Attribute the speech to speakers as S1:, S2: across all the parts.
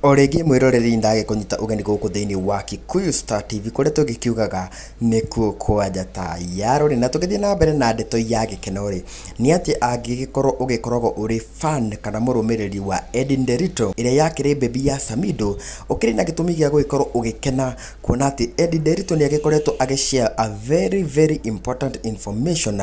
S1: O rĩngĩ mwĩroreri, ndagĩkũnyita ũgeni gũkũ thĩinĩ wa Kikuyu Star TV, kũrĩa tũgĩkiugaga nĩkuo kwa njata ya rũrĩ. Na tũgĩthiĩ na mbere na ndeto ya gĩkeno rĩ, nĩ atĩ angĩgĩkorwo ũgĩkoragwo ũrĩ fan kana mũrũmĩrĩri wa Eddie Nderitu, ĩrĩa yakĩrĩ baby ya Samido, ũkĩrĩ na gĩtũmi gĩa gũgĩkorwo ũgĩkena kuona atĩ Eddie Nderitu nĩ agĩkoretwo agĩ share a very very important information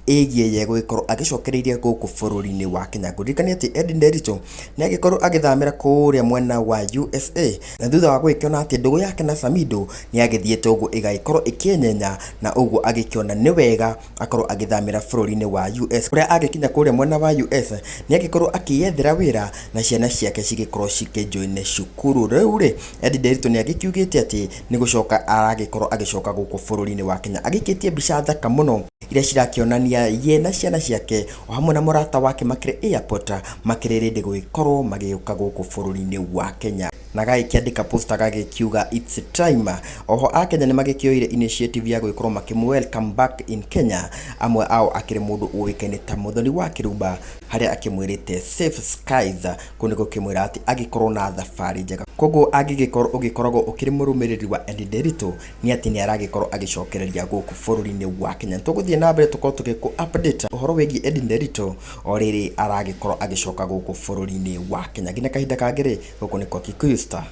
S1: ĩgiĩ ye gũgĩkorwo agĩcokereirie gũkũ bũrũri-inĩ wa Kenya. Ngũririkania atĩ Eddie Nderitu nĩ agĩkorwo agĩthamĩra kũrĩa mwena wa USA, na thutha wa gũgĩkĩona atĩ ndũgũ yake na Samido nĩ yagĩthiĩte ũguo ĩgagĩkorwo ĩkĩenyenya, na ũguo agĩkĩona nĩ wega akorwo agĩthamĩra bũrũri-inĩ wa US, kũrĩa agĩkinya kũrĩa mwena wa US nĩ agĩkorwo akĩyethera wĩra na ciana ciake cigĩkorwo cikĩjoine cukuru. Rĩu rĩ, Eddie Nderitu nĩ agĩkiugĩte atĩ nĩ gũcoka aragĩkorwo agĩcoka gũkũ bũrũri-inĩ wa Kenya, agĩkĩtie mbica thaka mũno iria cirakĩonania ye na ciana ciake o hamwe na mũrata wake makĩrĩ airport, makĩrĩ ready gũgĩkorwo magĩũka gũkũ bũrũri-inĩ wa Kenya, na gagĩkĩandĩka post agagĩkiuga, "It's time." Oho akenya nĩ magĩkĩoire initiative ya gũgĩkorwo makĩmũ welcome back in Kenya, amwe ao akĩrĩ mũndũ ũĩkaine ta Mũthoni wa Kĩrumba, harĩa akĩmwĩrĩte "Safe skies", kũu nĩ gũkĩmwĩra atĩ agĩkorwo na thabarĩ njega. Koguo angĩgĩkorwo ũgĩkoragwo ũkĩrĩ mũrũmĩrĩri wa Eddie Nderitu, nĩ atĩ nĩ aragĩkorwo agĩcokereria gũkũ bũrũri-inĩ wa Kenya. Tũgũthiĩ na mbere tũkorwo tũgĩkũ update ũhoro wĩgiĩ Eddie Nderitu o rĩrĩ aragĩkorwo agĩcoka gũkũ bũrũri-inĩ wa Kenya. Nginya kahinda kangĩ rĩ, gũkũ nĩ kwa Kikuyu Star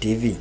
S1: TV.